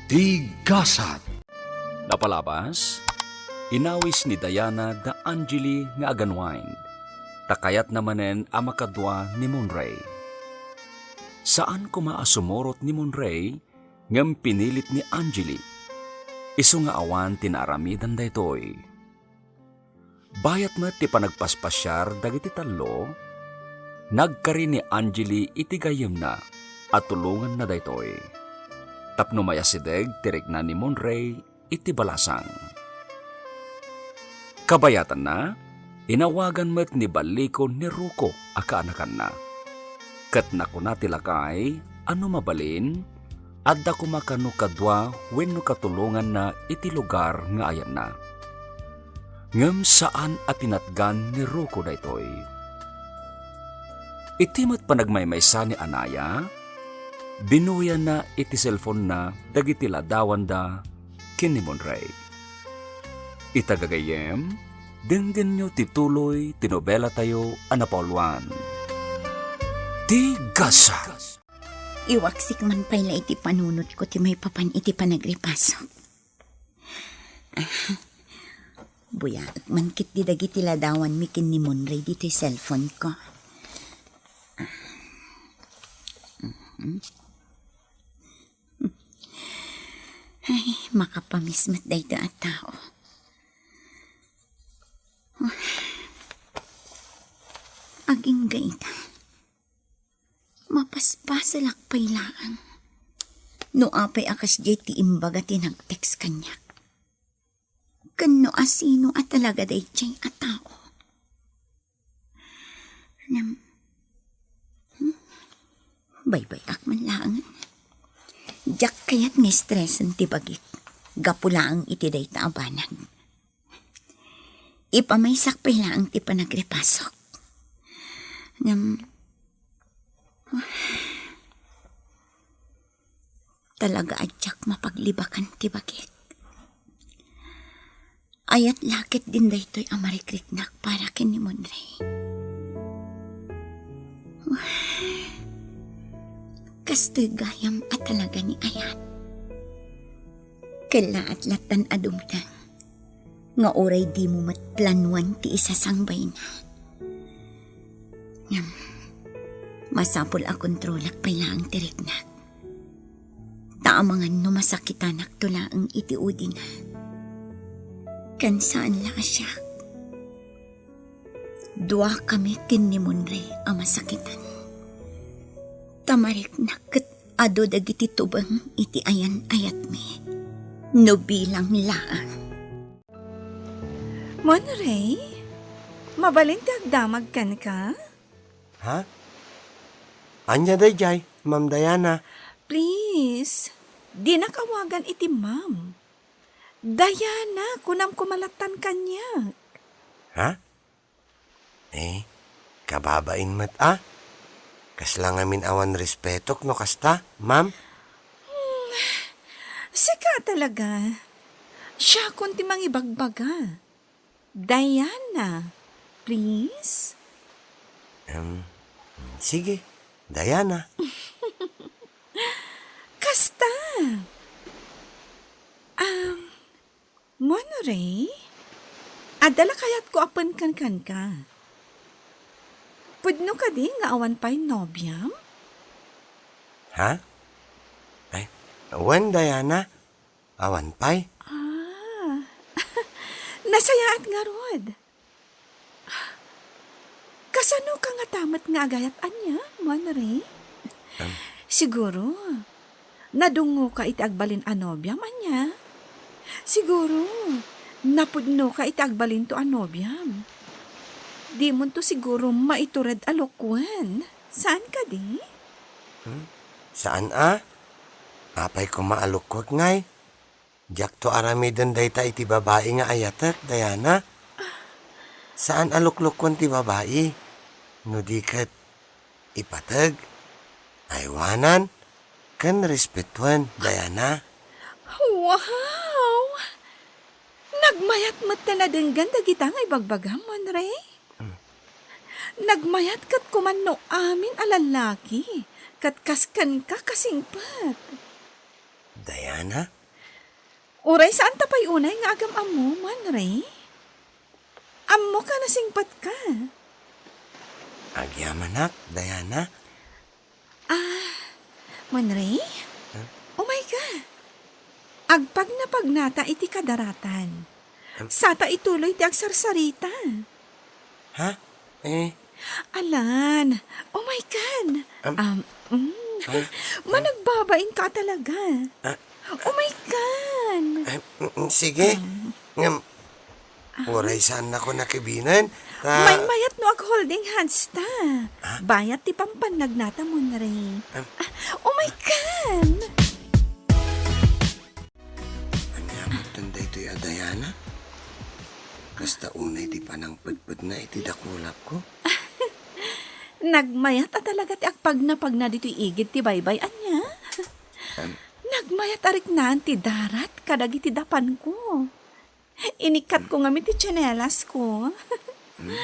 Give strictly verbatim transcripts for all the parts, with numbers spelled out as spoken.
Ti gasat. Napalabas, inawis ni Diana da Angeli nga aganwine, ta kayatna manen a makadua ni Monray. Saan koma a sumurot ni Monray, ngem pinilit ni Angeli. Isu nga awan ti naaramidan daytoy. Bayat met ti panagpaspasiar dagiti tallo, nagkari ni Angeli iti gayyemna a tulonganna daytoy tapno mayasideg ti rikna ni Monray iti balasang. Kabayatanna, inawagan met ni Baliko ni Ruko a kaanakanna. Ket nakuna ti lakay a no mabalin, adda koma kano kadua wenno katulonganna iti lugar nga ayanna. Ngem saan a pinatgan ni Ruko daytoy. Iti met panagmaymaysa ni Anaya, binuyanna iti selfonna dagiti ladawanda ken ni Monray. Ita gagayyem, denggenyo ti tuloy ti nobelatayo a napauluan, Ti Gasa. Iwaksik man pay la iti panunotko ti maipapan iti panagripasok. Ah, buyaak man ketdi dagiti ladawanmi ken ni Monray ditoy cellphone-ko. Ah, mhm. Ay, makapamiss met daytoy a tao. Agingga ita. Mapaspasalak pay laeng no apay a kasdiay ti imbaga ti nag-text kaniak. Ken no asino a talaga daydiay a tao. Ngem, hmm, baybay-ak man laengen. Diak kayat nga stresen ti bagik gapu laeng iti dayta a banag. Ipamaysak pay laeng ti panagripasok. Ngem, talaga a diak mapaglibakan ti bagik. Ayat la ketdin daytoy a marikriknak para ken ni Monray. Kastoy gayam a talaga ni ayat. Kellaat lattan a dumteng nga uray dimo met planuan ti isasangbayna. Ngem, masapul a kontrolak pay laeng ti riknak. Ta amangan no masakitanakto laeng iti udina. Ken saan la a siak. Duakami ken ni Monray a masakitan. Ta mariknak ket adu dagiti tubeng iti ayan-ayatmi. No bilang laeng. Monray, mabalin ti agdamag kenka? Ha? Ania daydiay, Ma'am Diana? Please, dinak awagan iti ma'am. Diana, kunam koma lattan kaniak. Ha? Eh, kababain met a. Kasla ngamin awan respetok no kasta, ma'am? Hmm, sika talaga. Siakon ti mangibagbaga. Diana, please? Em, sige, Diana. Kasta. Um, Monray, adda la kayatko a penken kenka. Pudno kadi nga awan pay nobiam? Ha? Ay, wen, Diana. Awan pay? Ah. Nasayaat ngarud. Kasanoka ngata met nga agayat ania, Monray? Em. Siguro, nadungoka iti agbalin a nobiam ania? Siguro, napudnoka iti agbalinto a nobiam. Dimonto siguro maitured a lukuen. Saan kadi? Hmm? Saan a? Apay koma a lukuek ngay? Diakto aramiden dayta iti babai nga ayatek, Diana. Saan a luklukuen ti babai, no di ket ipateg, aywanan, ken respetuen, Diana. Wow! Nagmayat met ta nadenggen dagita nga ibagbagam, Monray. Hmm. Nagmayat ket kuman no amin a lallaki, ket kas kenka kasingpet. Diana, Uray saan ta pay unay nga agam-ammo, Manre? Ammok a nasingpetka. Agyamanak, Diana. Ah, Manre? Huh? Umay ka. Agpagnapagnata iti kadaratan. Huh? Sata ituloy ti agsarsarita. Ha? Eh? Alan, umay kan. Am-, Um, mm. Ah? Managbabain ka talaga. Ah? Umay kan. Ah, mm, mm, sige. Um. Ngem, Ah? Uray saannako nakibinen, ta Maymayat no ag-holding hands ta. Ah? Bayat ti pampannagnata, Monre. Ah? Ah, umay kan. Ania metten daytoy a Diana? Kasta unay ti panangpedpedna iti dakulapko. Nagmayat a talaga ti agpagnapagna ditoy igid ti baybay, ania? Em. Nagmayat a riknaan ti darat kadagiti dapanko. Inikkatko ngamin ti tsinelasko. Hmm?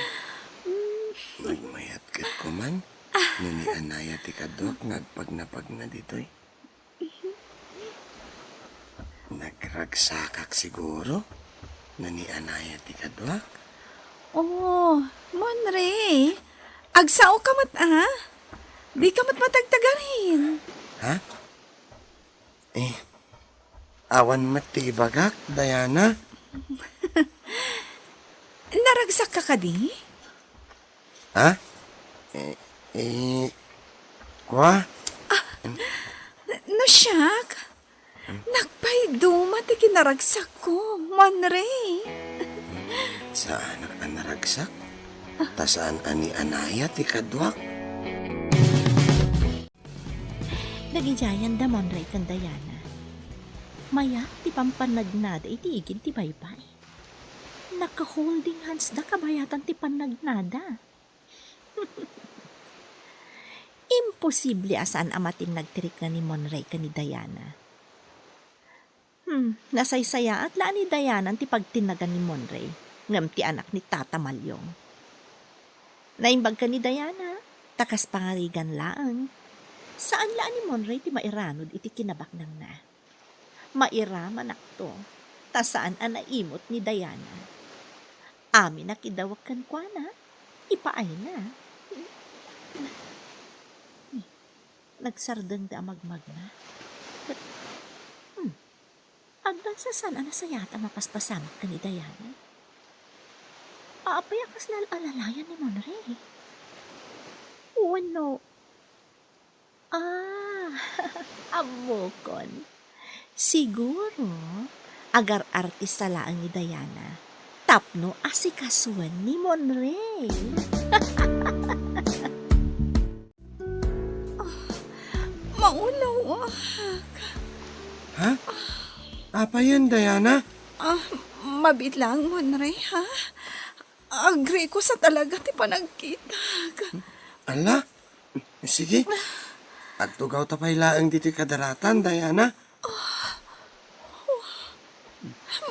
Nagmayat ket ko man. No ni anaya ti kaduak nga agpagnapagna ditoy. Nagragsakak siguro no ni anaya ti kaduak. Oh, Monre, agsao ka met, ah? Di ka met matagtagarin. Ha? Eh, awan met ti ibagak, Diana. Naragsak ka kadi? Ha? Eh, eh, kwa? Ah, n-, no siak? Nagpaiduma ti kinaragsakko, Monre. Saanak a naragsak? Ta saan a ni anaya ti kaduak? Nagidiayan da Monre ken Diana. Mayat ti pampannagnada iti igid ti baybay. Naka-holding hands da kabayatan ti pannagnada. Imposible a saan a matinnag ti rikna ni Monre ken ni Diana. Hmm, nasaysayaat la a ni Diana ti pagtinnagan ni Monre, ngem ti anak ni Tata Malyong. Naimbag ken ni Diana, ta kas pangarigan laeng. Saan la a ni Monre ti mairanod iti kinabaknangna. Mairamanakto, ta saan a naimut ni Diana. Amin a kidawek kenkuana, ipaayna. Nagsardengda a magmagna. Ket, hmm, adda saan a nasayaat a mapaspasamak ken ni Diana. Apay a kasla al-alalayan ni Monre? Wenno, ah, ammokon. Siguro, agar-artista laeng ni Diana tapno asikasuen ni Monre. Ah, maulawak. Ha? Apayen, Diana? Ah, mabiit laeng, Monre, ha? Agreko sa talaga ti panagkitak. Ala? Sige. Agtugawta pay laeng ditoy kadaratan, Diana.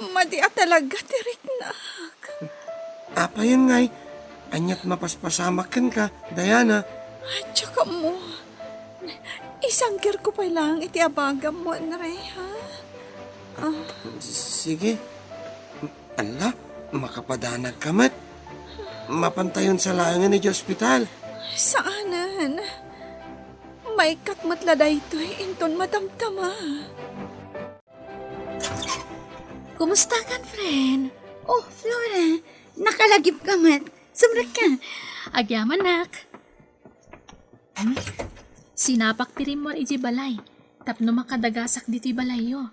Madi a talaga ti riknak. Apayen ngay, ania't mapaspasamak kenka, Diana? Diak ammo. Isangkirko pay laeng iti abagam, Monre, ha? Ah. Sige. Ala, makapadanag ka met. Mapantayon sa laengen iti ospital. Saanen. Maikkat met la daytoy inton matamtama. Kumusta kan, friend? Oh, Flora, nakalagip ka met. Sumrek ka. Agyamanak. Hmm? Sinapak ti rimmuar idiay balay, tapno makadagasak ditoy balayyo.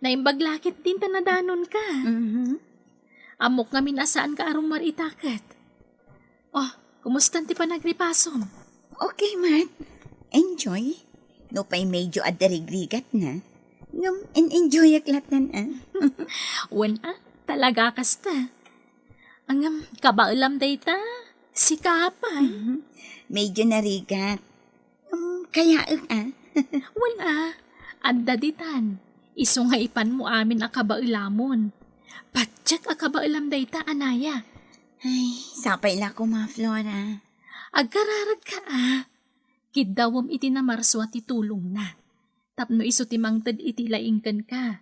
Naimbag la ket dinta nadanonka. Mhm. Ammok ngamin a saanka a rummuar ita ket. Oh, kumustan ti panagripasom? Okay met. Enjoy. Nupay medyo adda rigrigatna, ngem en-enjoyak lattan, ah. Wen, ah, talaga kasta. Ngem, kabaelam dayta? Sika pay? Mhm. Medyo narigat. Ngem, kayaek, ah. Wen, ah, adda ditan. Isu nga ipanmo amin a kabaelamon. Patiek a kabaelam dayta, anaya. Ay, sapay la koma, Flora. Agkararagka, ah. Kiddawem iti namarsua ti tulongna. Tapno isu ti mangted iti laing kenka.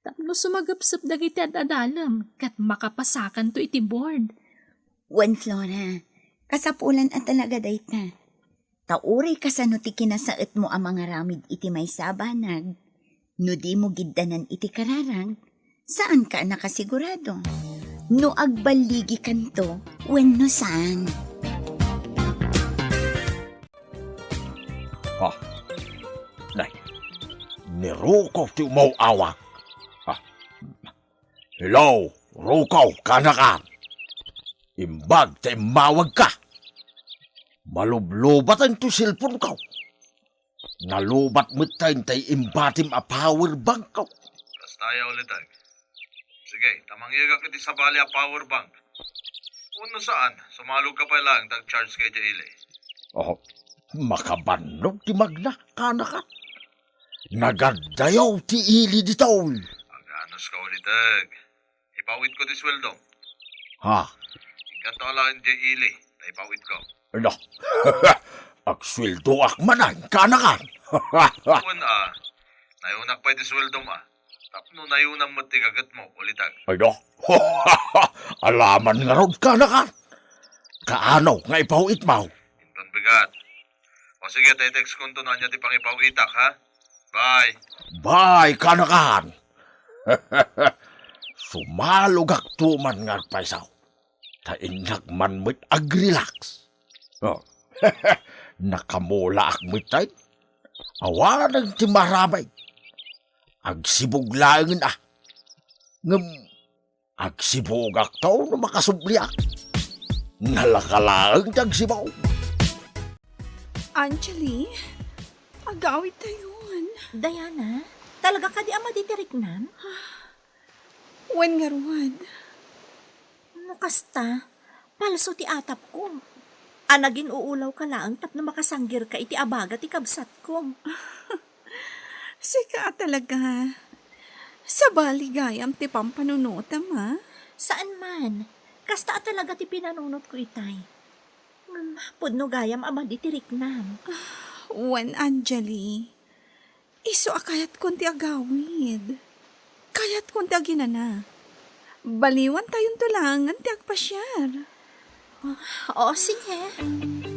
Tapno sumagepsep dagiti ad-adalem ket makapasakanto iti board. Wen, Flora, kasapulan a talaga dayta. Ta uray kasano ti kinasaetmo a mangaramid iti maysa a banag, no dimo giddanan iti kararag, saanka a nakasigurado no agballigikanto wenno saan. Ha? Nay, ni Rukaw ti umaw-awag. Ha? Hello, Rukaw, kanakan. Imbag ta immawagka. Malublubaten ti cellphone-ko. Nalubat metten ti imbatim a power bank-ko. Kasta aya, Uliteg. Sige, ta mangyegak iti sabali a power bank. Wenno saan, sumalogka pay laeng ta agchargeka idiay ili. Oh, makabannog ti magna, kanakan. Nagaddayaw ti ili ditoy. Aganuska, Uliteg. Ipawitko ti sueldom. Ha? Inkanto alaen diay ili, ta ipawitko. Ala, agsueldoak manen, kanakan. Wen a, nayunak pay ti sueldom a. Tapno nayunam met ti gagetmo, Uliteg. Ala, alaman ngarud, kanakan. Kaano nga ipawitmo? Inton bigat. O sige, te-textkonto no ania ti pangipawitak, ha? Bye. Bye, kanakan. Sumalogakto man nga agpayso. Ta innak man met agrelax. Oh. Nakamulaak met tay. Awanen ti maramay. Agsibug laengen a. Ngem agsibugakto no makasubliak. Nalaka laeng ti agsibug. Angeli, agawidtayon. Diana, talaga kadi a madi ti riknam? Wen ngarud. No kasta, palso ti atapko. A nagin-uulawka laeng tapno makasanggirka iti abaga ti kabsatko. Sika a talaga. Sabali gayam ti pampanunotam, a? Saan man. Kasta a talaga ti pinanunotko itay. Ngem pudno gayam a madi ti riknam. Wen, Angeli. Isu a kayatkon ti agawid. Kayatkon ti aginana. Baliwantayonto laengen ti agpasiar. O, o, sige.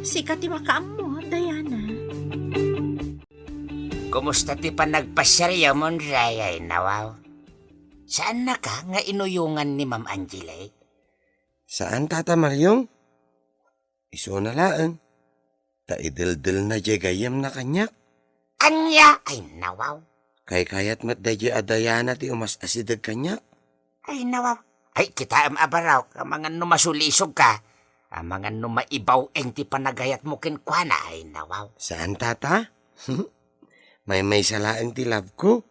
Sika ti makaammo, Diana. Kumusta ti panagpasiaryo, Monray, ay nawaw? Saannaka nga inuyongan ni Ma'am Angeli? Saan, Tata Malyong. Isuna laeng, ta ideldelna diay gayyemna kaniak. Ania? Ay, nawaw. Kaykayat met daydiay a Diana ti umas-asideg kaniak. Ay, nawaw. Ay, kitaem a barok, amangan no masulisogka, amangan no maibaw-eng ti panagayatmo kenkuana, ay, nawaw. Saan, Tata? Maymaysa laeng ti love ko.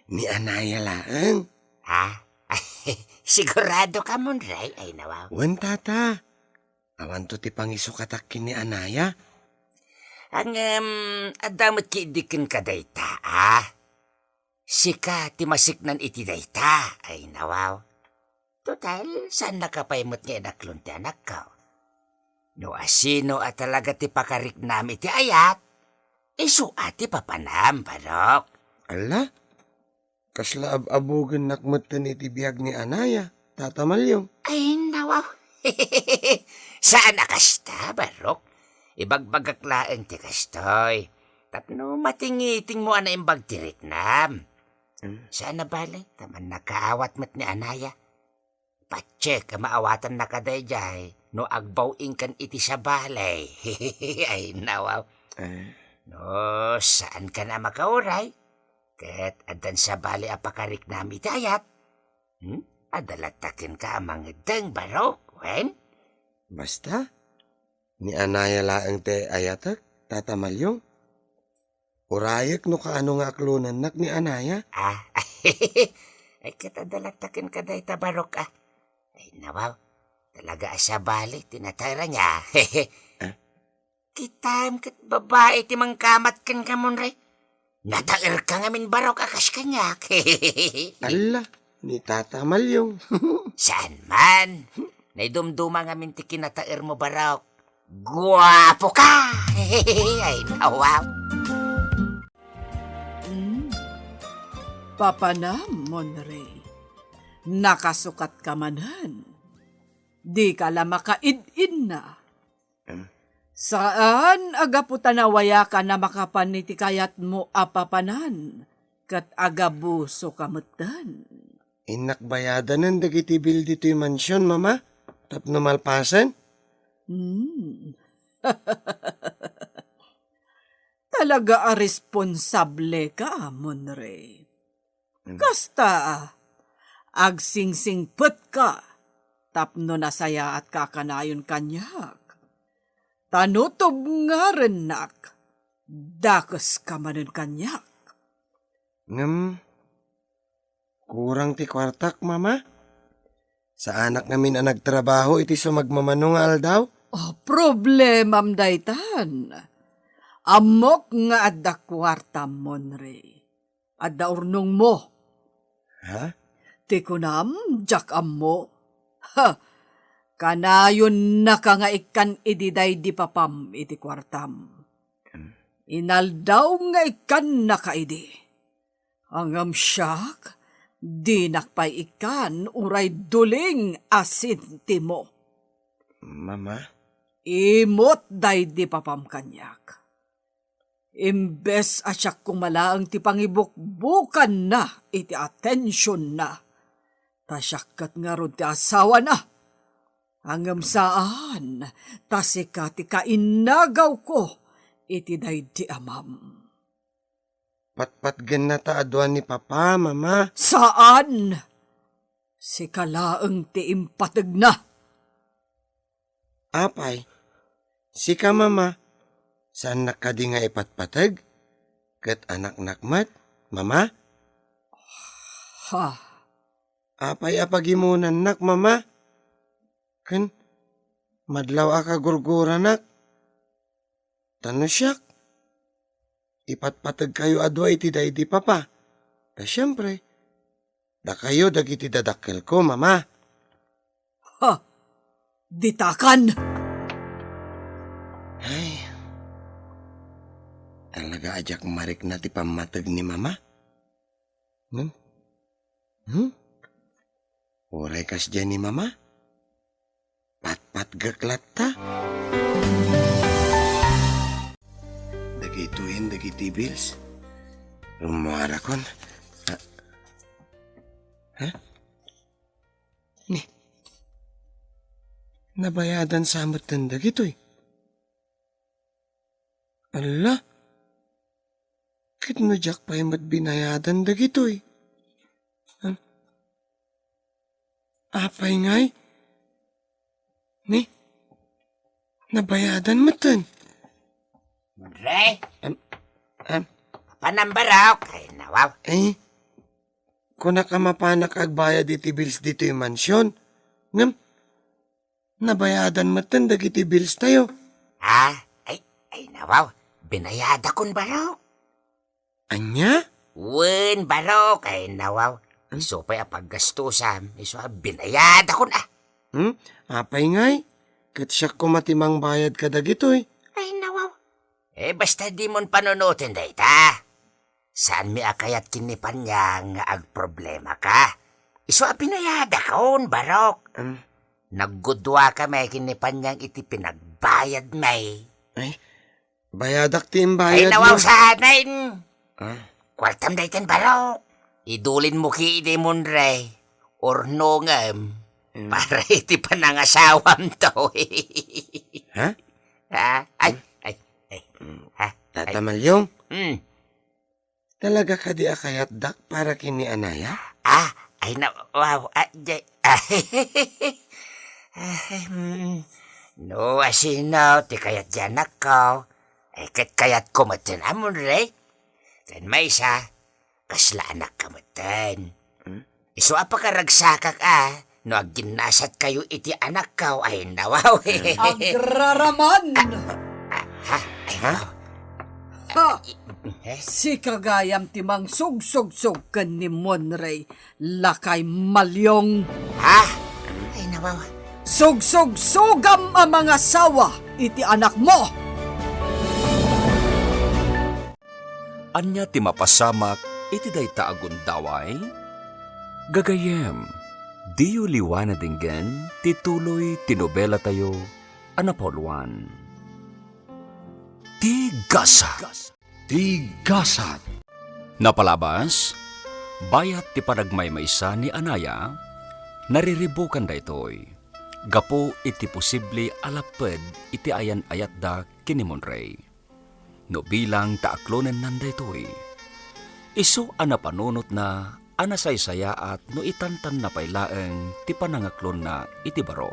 Ni Anaya laeng. Ha? Sigurado ka, Monray? Ay, nawaw. Wen, Tata. Awanto ti pangisukatak ken ni Anaya. Ngem, adda met ketdi kenka dayta, a? Sika ti masiknan iti dayta, ay nawaw. Total, saannaka pay met nga inaklon ti anakko. No asino a talaga ti pakariknam iti ayat, isu a ti papanam, Barok. Ala, kasla ab-abugennak metten iti biag ni Anaya, Tata Malyong. Ay, nawaw. Saan a kasta, Barok. Ibagbagak laeng ti kastoy. Tapno matingitingmo a naimbag ti riknam. Hmm. Saan a bale, ta mannakaawat met ni Anaya. Patsek a maawatannaka daydiay no agbaw-ingkan iti sabali. Ay, nawaw. Eh. No, saankan a makauray, ket addan sabali a pakariknam iti ayat. Hmm? Adda latta kenka a mangeddeng, Barok, wen? Basta, ni Anaya laeng ti ayatek, Tata Malyong. Urayek no kaano nga aklonennak ni Anaya. Ah, ay, ket adda latta kenka dayta, Barok, a. Ay, nawaw, talaga a sabali ti nataerna. Ah? Kitaem ket babai ti mangkamat kenka, Monray. Nataerka ngamin, Barok, a kas kaniak. Ala, ni Tata Malyong. Saan man. Naidumduma ngamin ti kinataermo, Barok. Guapo ka! Ay, nawaw. Mm. Papanam, Monre. Nakasukatka manen. Dika la makaid-inna. Em? Saan a gapu ta nawayakan a makapan iti kayatmo a papanan, ket agabusoka metten. Innak bayadanen dagiti bill ditoy mansion, Mama, tapno malpasen? Hmm. Talaga a responsableka, Monre. Hmm. Kasta, agsingsingpetka tapno nasayaatka a kanayon kaniak. Ta no tubngarennak, dakeska manen kaniak. Ngem, kurang ti kuartak, Mama. Saanak ngamin a nagtrabaho iti sumagmamano nga aldaw. Oh, problemam daytan. Ammok nga adda kuartam, Monre. Adda urnongmo. Ha? Ti kunam, diak ammo. Ha! Kanayonnaka nga ikkan idi daydi papam iti kuartam. Inaldaw nga ikkannaka idi. Ngem siak, dinak pay ikkan uray duling a sentimo. Mama? Imut daydi papam kaniak. Imbes a siak koma laeng ti pangibukbukanna iti atensionna, ta siak ket ngarud ti asawana. Ngem saan, ta sika ti kainnagawko iti daydi amam. Patpatgenna ta a dua ni Papa, Mama. Saan! Sika laeng ti impategna. Apay, sika, Mama, saannak kadi nga ipatpateg? Ket anaknak met, Mama? Ha? Apay a pagimonannak, Mama? Ken madlaw a kagurguranak? Ta no siak, ipatpategkayo a dua iti daydi Papa. Ta siempre, dakayo dagiti dadakkelko, Mama. Ha! Ditakan! Ay, talaga a diak marikna ti pammateg ni Mama. Hmm? Hmm? Uray kasdiay ni Mama? Patpatgek latta? Dagitoyen dagiti bills. Rummuarakon. Ha? Ha? Ni, nabayadan sa metten dagitoy. Alla, ket no diak pay met binayadan dagitoy? Am, apay ngay? Ni, nabayadan metten. Monre? Am, am. Panambarok? Ay, nawaw. Ay, kunak a mapanak agbayad iti bills ditoy mansion. Ngem, nabayadan metten dagiti bills tayo. Ah, ay, ay, nawaw. Binayadakon, barok. Ania? Wen, barok, ay nawaw. Hmm? Isu pay a paggastusam, isu a binayadakon, ah. Hmm? Apay ngay? Ket siak koma ti mangbayad kadagitoy. Ay nawaw. Eh, basta dimon panunoten dayta. Saanmi a kayat ken ni Panyang nga agproblemaka. Isu a binayadakon, barok. Hmm. Naggudua kami ken ni Panyang iti pinagbayadmi. Ay, bayadak ti imbayad. Ay, nawaw sa amin. Ah. Kuartam daytan, barok. Idulinmo ki idi, Monre. Urnongem. Hmm. Para iti panangasawam to. Ha? Ah, ay, ay, ay. Hmm. Ha? Tata Malyong? Hmm. Talaga kadi a kayatdak para ken ni Anaya? Ah, ay na, wow, ah, di, ah, ah, mm, no, asino ti kayat ti anakko? Eh, ket kayatko metten a, Monre. Ken maysa, kasla anakka metten. Hmm? Isu a pakaragsakak a, no agginnasatkayo iti anakko, ay nawaw. Agraraman! Ha? Ay, ha? Nawaw. Ha? Eh? Sika gayam ti mangsugsugsog ken ni Monre, lakay Malyong. Ha? Ay, nawaw. Sugsugsugam a mangasawa iti anakmo! Ania ti mapasamak iti dayta a gundaway? Gagayyem, diyo liwa nadenggen ti tuloy ti nobelatayo a napauluan, Ti Gasat. Ti Gasat. Napalabas, bayat ti panagmaymaysa ni Anaya, nariribukan daytoy gapu iti posible a lapped iti ayan-ayatda ken ni Monrey. No bilang ta aklonennan daytoy, isu a napanunotna a nasaysayaat no itantanna pay laeng ti panangaklonna iti baro.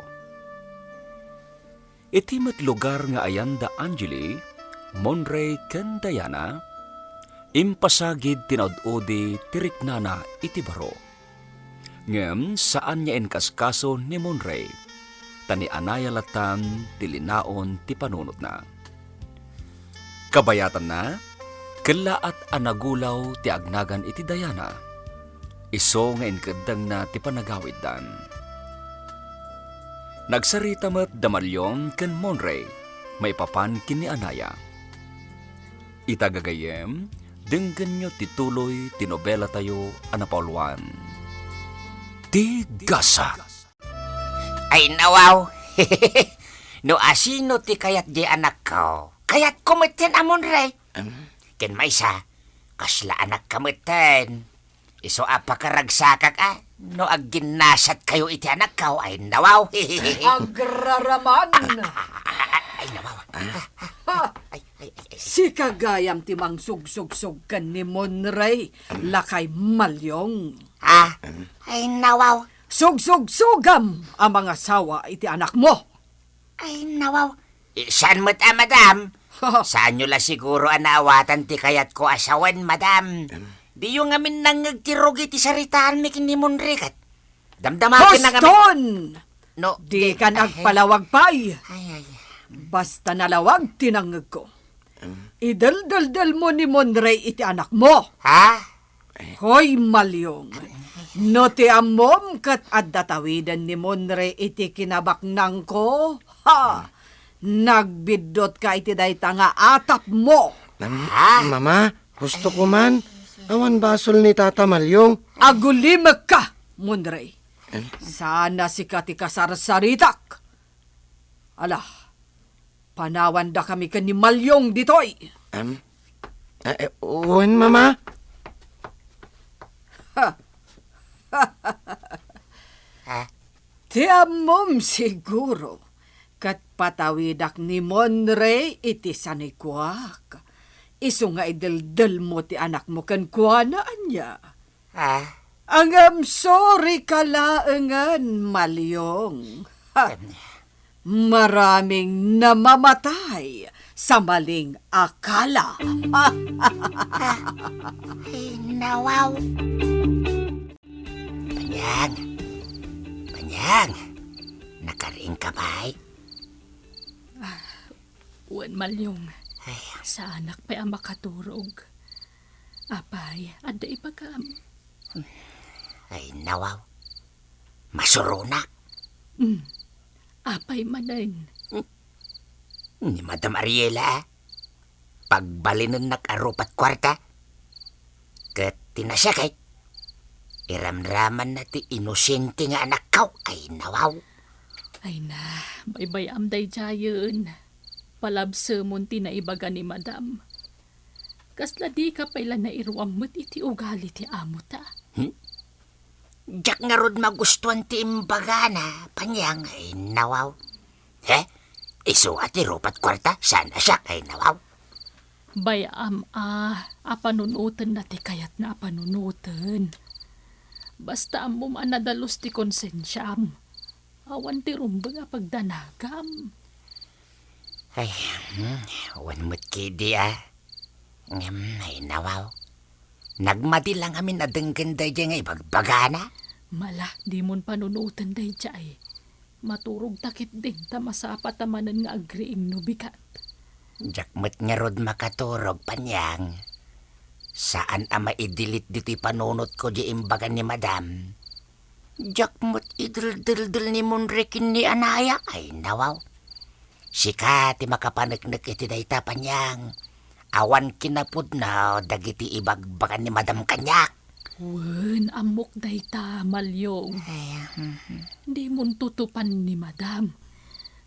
Iti met lugar nga ayan da Angeli, Monrey ken Diana, impasagid ti naud-udi ti riknana iti baro. Ngem saan nga inkaskaso ni Monrey, ta ni Anaya lattan ti linaon ti panunotna. Kabayatanna, kellaat a nagulaw ti agnagan iti Diana, isu nga inkeddengna ti panagawiddan. Nagsarita met da Maliong ken Monrey maipapan ken ni Anaya. Ita gagayyem, denggenyo ti tuloy ti nobelatayo a napauluan, Ti Gasat. Ay, nawaw. No asino ti kayat diay anakko, kayatko metten a Monrey. Em? Ken maysa, kasla anakka metten. Isu a pakaragsakak a no agginnasatkayo iti anakko, ay, nawaw. Agraraman. Ay, nawaw. Ha? Ay, ay, ay, ay. Sika gayam ti mangsugsugsog ken ni Monrey, lakay Maliong. Ha? Ay, nawaw. Sugsugsugam a mangasawa iti anakmo. Ay, nawaw. Eh, saan met a, madam? Saanyo la siguro a naawatan ti kayatko a sawen, madam. Diyo ngamin nangngeg ti rugi ti saritaanmi ken ni Monrey ket damdamaken na ngamin. Huston! No, di, dikan eh, agpalawag pay. Ay, ay. Basta nalawag ti nangngegko. Ideldeldelmo ni Monrey iti anakmo. Ha? Hoy, Maliong, no ti ammom ket adda tawiden ni Monrey iti kinabaknangko, ha, nagbiddutka iti dayta nga atapmo. Nam-, Ha? Mama, husto ko man. Awan basol ni Tata Maliong. Agulimekka, Monrey. Em? Saan a sika ti kasarsaritak. Ala, panawandakami ken ni Maliong ditoy. Em? Eh, eh, wen, Mama? Ha? Ti ammom siguro, ket patawidak ni Monrey iti sanikuak. Isu nga ideldelmo ti anakmo kenkuana, ania? Ah? Ngem sorry ka laengen, Maliong. Ha. Maraming namamatay sa maling akala. Ay, nawaw. Panyang. Panyang. Nakariing ka pay? Ah, wen, Maliong. Ay. Saanak pay a makaturog. Apay, adda ibagam? Ay, nawaw. Masuronak. Hmm. Apay manen? Ni Madam Ariela, pagbalinennak a rupat kuarta. Ket ti nasiak, iramramanna ti inosente nga anakko. Ay, nawaw. Ay na, baybay-am daydiayen. Palabsemon ti naibaga ni Madam. Kasla dika pay la nairuam met iti ugali ti amota. Hmm? Diak ngarud magustuan ti imbagana, Panyang, ay nawaw. He? Isu a ti rupat kuarta, saan a siak, ay nawaw. Bay-am a, a panunotenna ti kayatna a panunoten. Basta ammom a nadalus ti konsensiam. Awan ti rumbeng a pagdanagam. Ay, hmm, awan met ketdi a. Ngem, ay, nawaw. Nagmadi la ngamin a denggen daydiay nga ibagbagana. Mala, dimon panunoten daydiay. Maturogta ketdin ta masapata manen nga agriing no bigat. Diak met ngarud makaturog, Panyang. Saan a maidilit ditoy panunotko diay imbaga ni Madam. Diak met ideldeldel ni Monrey ken ni Anaya, ay nawaw. Sika ti makapaneknek iti dayta, Panyang. Awan kinapudno dagiti ibagbaga ni Madam kaniak. Wen, ammok dayta, Malyong. Ay, mhm. Dimon tutupan ni Madam.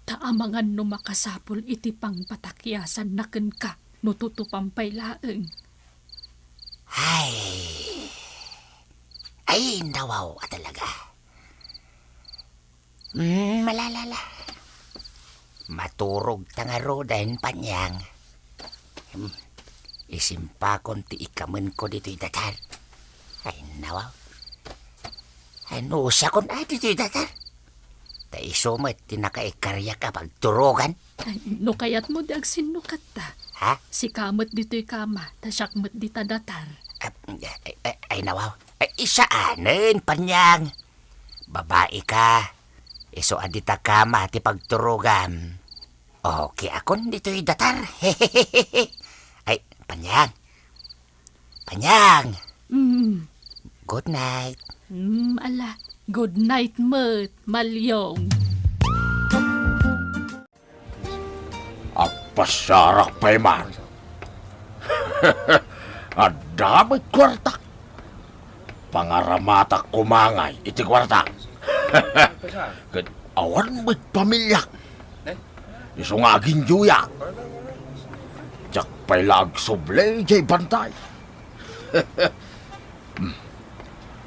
Ta amangan no makasapul iti pangpatakiasanna kenka no tutupan pay laeng. Ay. Ay, nawaw a talaga. Mm, malalala. Maturog ta ngaruden, Panyang. Hmm, isimpakon ti ikamenko ditoy datar. Ay, nawaw. Ay, no, usakon, ay, ditoy datar. Ta isu met ti nakaikariak a pagturogan. Ay, no kayatmo, di agsinnukatta. Ha? Sika met ditoy kama, ta siak met dita datar. Ah, ay, ay, ay, nawaw. Ay, saanen, Panyang. Babai ka. Isu a dita kama ti pagturogam. Okay akon ditoy datar. Ay, Panyang. Panyang. Mm. Good night. Mm, ala, good night met, Malyong. Agpasiarak pay man. Adda met kuarta. Pangaramatak koma ngay iti kuarta. Ket awan met pamiliak. Isu nga aginyoyak. Diak pay la agsubli jay bantay.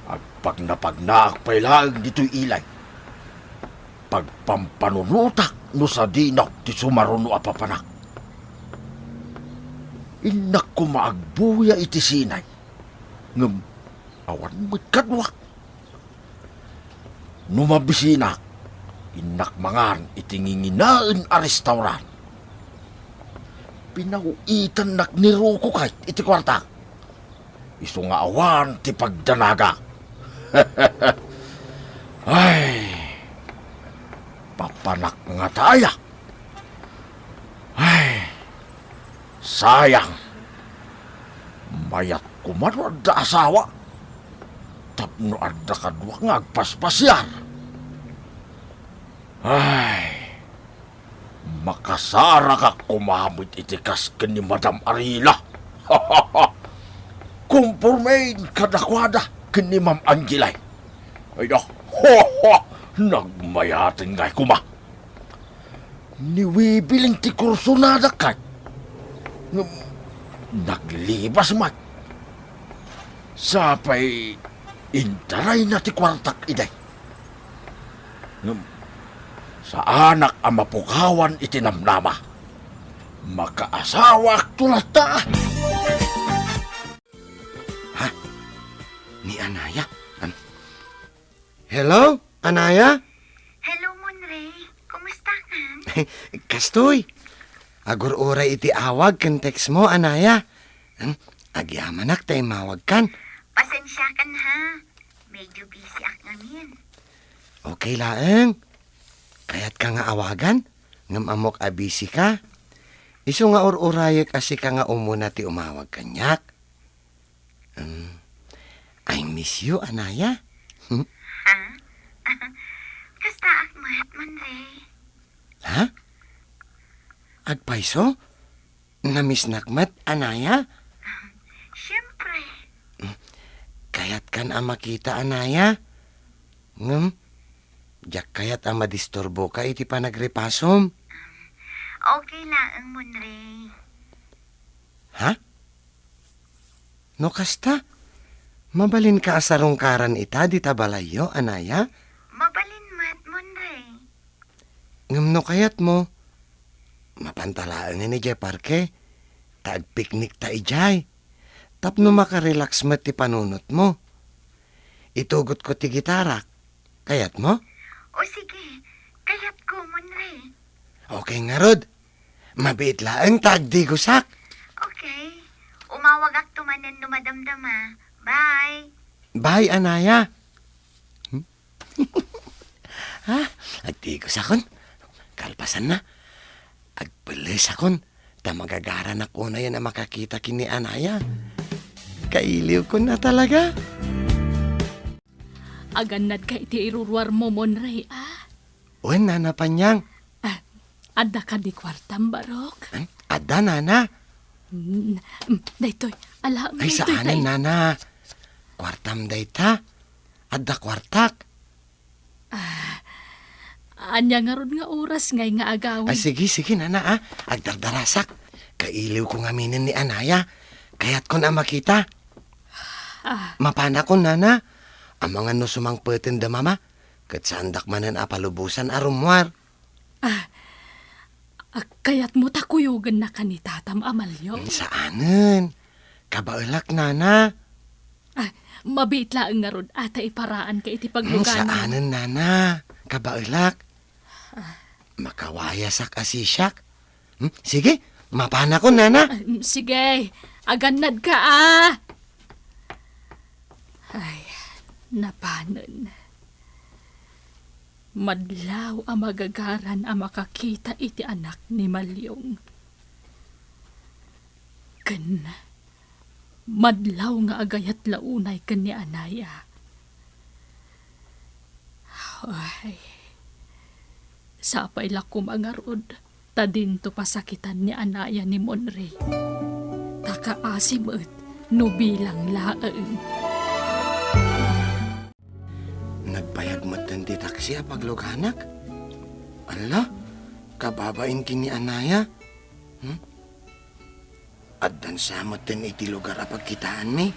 Agpagnapagnaak pay laeng ditoy ilay. Pagpampanunotak no sadino ti sumaruno a papanak. Innak koma agbuya iti sinay, ngem awan met kaduak. No mabisinak, innak mangan iti nginginaen a restaurant. Pinaw-itannak ni Rocco kay iti kuartak. Isu nga awan ti pagdanagak. Ay, papanak ngata aya. Ay, sayang. Mayat koma no adda asawa. Tapno adda kaduak nga agpaspasiar. Ay, makasarakak koma met iti kas ken ni Madam Arila. Kompormen kadakuada ken ni Ma'am Angela. Ay da, nagmayaten ngay koma. Ni Wibiling ti kursonadak kay. Ngem naglibas met. Sapay intarayna ti kuartak idi. Ngem saanak a mapukawan iti namnama. Makaasawakto latta. Ha? Ni Anaya? An-, Hello, Anaya? Hello, Monray. Kumusta kan? Kastoy. Agur-uray iti awag ken text mo, Anaya. Hmm? Agyamanak ta immawagkan. Pasensiakan, ha. Medyo busy ak ngamin. Okay laeng. Kayatka nga awagan? Ngem ammok a busy ka. Isu nga ur-urayek a sika nga umuna ti umawag kaniak. Mm. I miss you, Anaya. Ha? Kastaak met, Monray. Ha? Agpayso? Namisnak met, Anaya? Siempre. Kayatkan a makita, Anaya. Ngem, diak kayat a madisturboka iti panagripasom. Okay laeng, Monray. Ha? No kasta, mabalinka a sarungkaran ita dita balayyo, Anaya? Mabalin met, Monray. Ngem no kayatmo, mapanta laengen idiay parke, ta agpiknikta idiay. Tapno makarelax met ti panunotmo. Itugotko ti gitarak. Kayatmo? O sige, kayatko, Monray. Okay ngarud. Mabiit laeng ta agdigosak. Okay. Umawagakto manen no madamdama. Bye. Bye, Anaya. Hmm? Ha? Agdigosakon. Kalpasanna, agpellesakon. Ta magagaranak unayen a makakita ken ni Anaya. Kailiwkon a talaga. Agannadka iti iruruarmo, Monray, a? Wen, Nana Panyang. Ah, adda kadi kuartam, barok? An? Adda, Nana. Mm, mm, daytoy. Ala, Ay, daytoy, saanen, tay- nana. Kuartam dayta. Adda kuartak. Ania ngarud nga oras ngay nga agawid? Ah, sige, sige, nana, ah. Agdardarasak. Kailiwko ngaminen ni Anaya. Kayatkon a makita. Ah. Mapanakon, nana. Amangan no sumangpeten da mama. Ket saandak manen a palubosan a rummuar. Ah, ah, kayatmo ta kuyogenna kan ni tatam, Amalio? Hmm, saanen. Kabaelak, nana. Ah, mabiit laeng ngarud a ta iparaanka iti Hmm, pagluganam. Saanen, nana. Kabaelak. Ah. Makawayasak a sisiak. Hmm, sige, mapanakon, nana. Ah, mm, sige, agannadka, ah. Ay, napanen. Madlaw a magagaran a makakita iti anak ni Maliong. Ken madlaw nga agayat la unay ken ni Anaya. Ay, sapay la koma ngarud ta dinto pasakitan ni Anaya ni Monre. Ta kaasi met no bilang laeng. Nagbayag metten ti taksi a pagluganak. Alla, kababain ken ni Anaya. Hmm? Addan sa metten iti lugar a pagkitaanmi.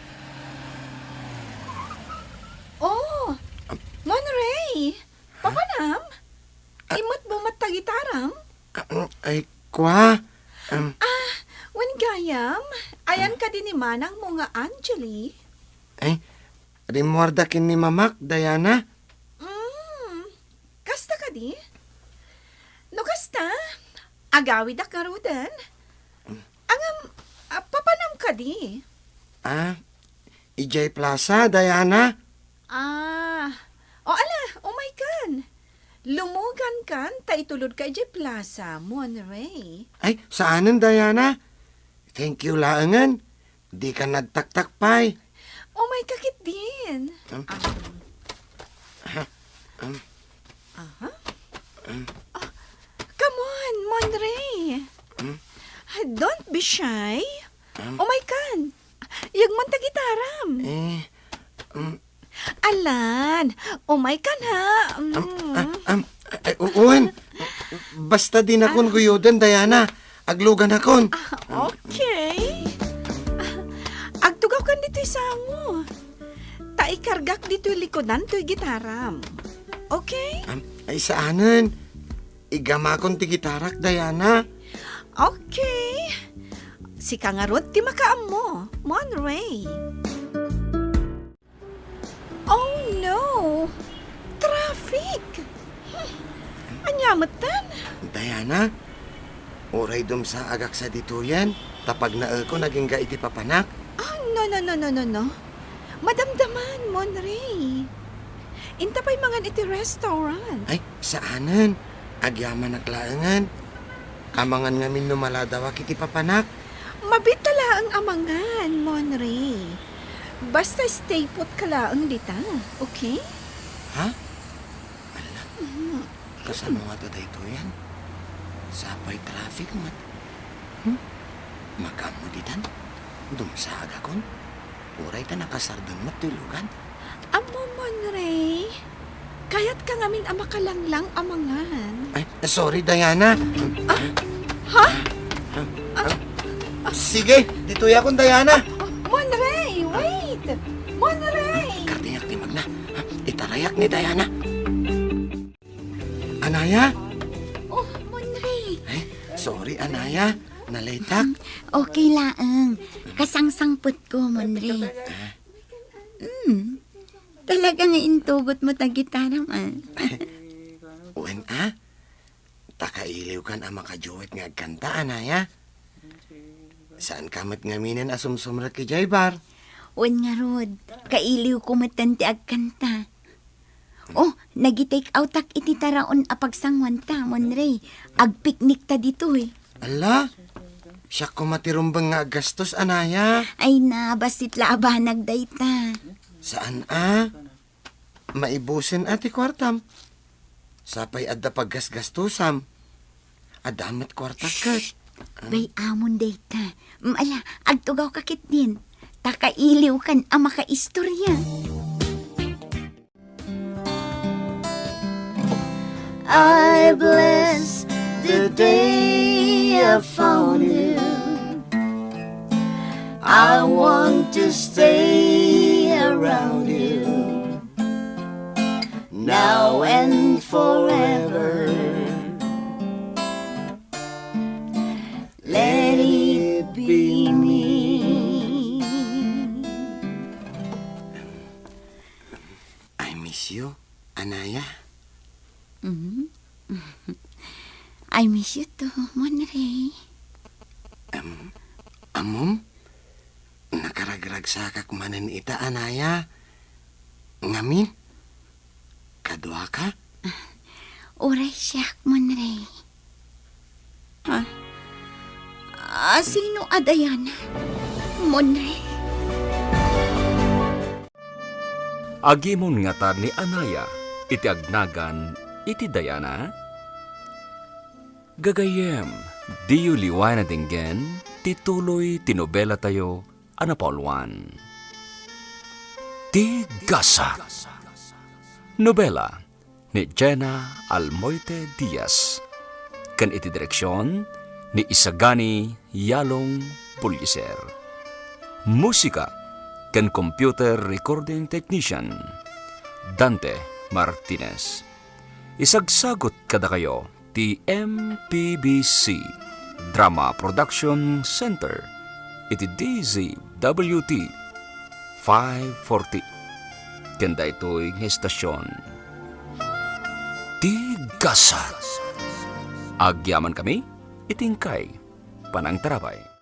Oh, Am- Monray! Papanam? Ah. Imatmo met ta gitaram? Ah, mm, ay, kua. Am. Ah, wen gayam, ayan kadi ni manangmo nga Angeli? Ay, rimmuarda ken ni mamak, Diana. Mm, kasta kadi? No kasta, agawidak ngaruden. Ngem, ah, papanam kadi? Ah, idiay plaza, Diana. Ah, o ala, umaykan. Lumugankan ta itulodka idiay plaza, Monray. Ay, saanen, Diana. Thank you laengen. Dika nagtaktak pay. Umayka ketdin. Um. Ah. Ah, um. Aha. Um. Ah, come on, Monray. Um. Don't be shy. Um. Umaykan. Yegmon ta gitaram. Eh, um. Alan, umaykan ha. Um. Um, ah, um, ay, u-, wen. Basta dinakon guyoden, Diana. Agluganakon. Ah, okay. Ah, agtugawkan ditoy sango. Ta ikargak ditoy likudan toy gitaram. Okay? Am, ay, saanen. Igamakon ti gitarak, Diana. Okay. Sika ngarud ti makaammo, Monray. Oh no! Traffic! Hmm. Ania metten? Diana, uray dumsaagak sa ditoyen, ta pagnaekon agingga iti papanak. Ah, no, no, no, no, no, no. Madamdaman, Monray. Inta pay mangan iti restaurant. Ay, saanen. Agyamanak laengen. Amangan ngamin no maladawak iti papanak. Mabiit ta laeng amangan, Monray. Basta stay put ka laeng dita, okay? Ha? Ala, kasano nga ta daytoyen? Sapay traffic met. Hmm? Makaammo ditan? Dumsaagakon? Uray ta nakasardeng met toy lugan. Ammom, Monray, kayatka ngamin a makalanglang amangan. Ay, sorry, Diana. Ah? Ha? Ah, ah, sige, ditoyakon, Diana. Ah, Monray, wait! Monray! Kartiyak ni Magna. Itarayak ni Diana. Anaya? Oh, Monray. Ay, sorry, Anaya. Naletak. Okay laeng. Kasangsangpetko, Monray. Ah. Hmm. Talaga nga intugot mo ta gitaram, ah. Wen, ah? Ta kailiwkan a makaduet nga agkanta, Anaya. Saanka met ngaminen a sumsumrek idiay bar? Wen ngarud, kailiwko metten ti agkanta. Oh, nagi-take outak iti taraon a pagsanguanta, Monray. Agpiknik ta ditoy. Ala, siak koma ti rumbeng nga aggastos, Anaya. Ay na, bassit la a banag dayta. Saan a? Maibusen a ti kuartam. Sapay adda paggasgastosam. Adda met kuartak ket. Shh! Bay-amon dayta. Mm, ala, agtugawka ketdin. Ta kailiwkan a makaistorya. I bless the day I found you. I want to stay around you now and forever. Let it be me. I miss you, Anaya. Mm. I miss you too, Monray. Em, ammom, nakaragragsakak manen ita, Anaya. Ngamin, kaduaka? Uray siak, Monray. Ha? A, sino a Diana? Monray? Agimon ngata ni Anaya iti agnagan iti Diana? Gagayyem, diyo liwayan a denggen ti tuloy ti nobelatayo a napauluan, Ti Gasat. Nobela ni Jena Almoite Diaz, ken iti direksion ni Isagani Yalong Buliser. Musika ken computer recording technician, Dante Martinez. Isagsagut kadakayo ti M P B C Drama Production Center iti D Z W T five forty. Ken daytoy nga estasion, Ti Gasat. Agyaman kami iti inkay panangtarabay.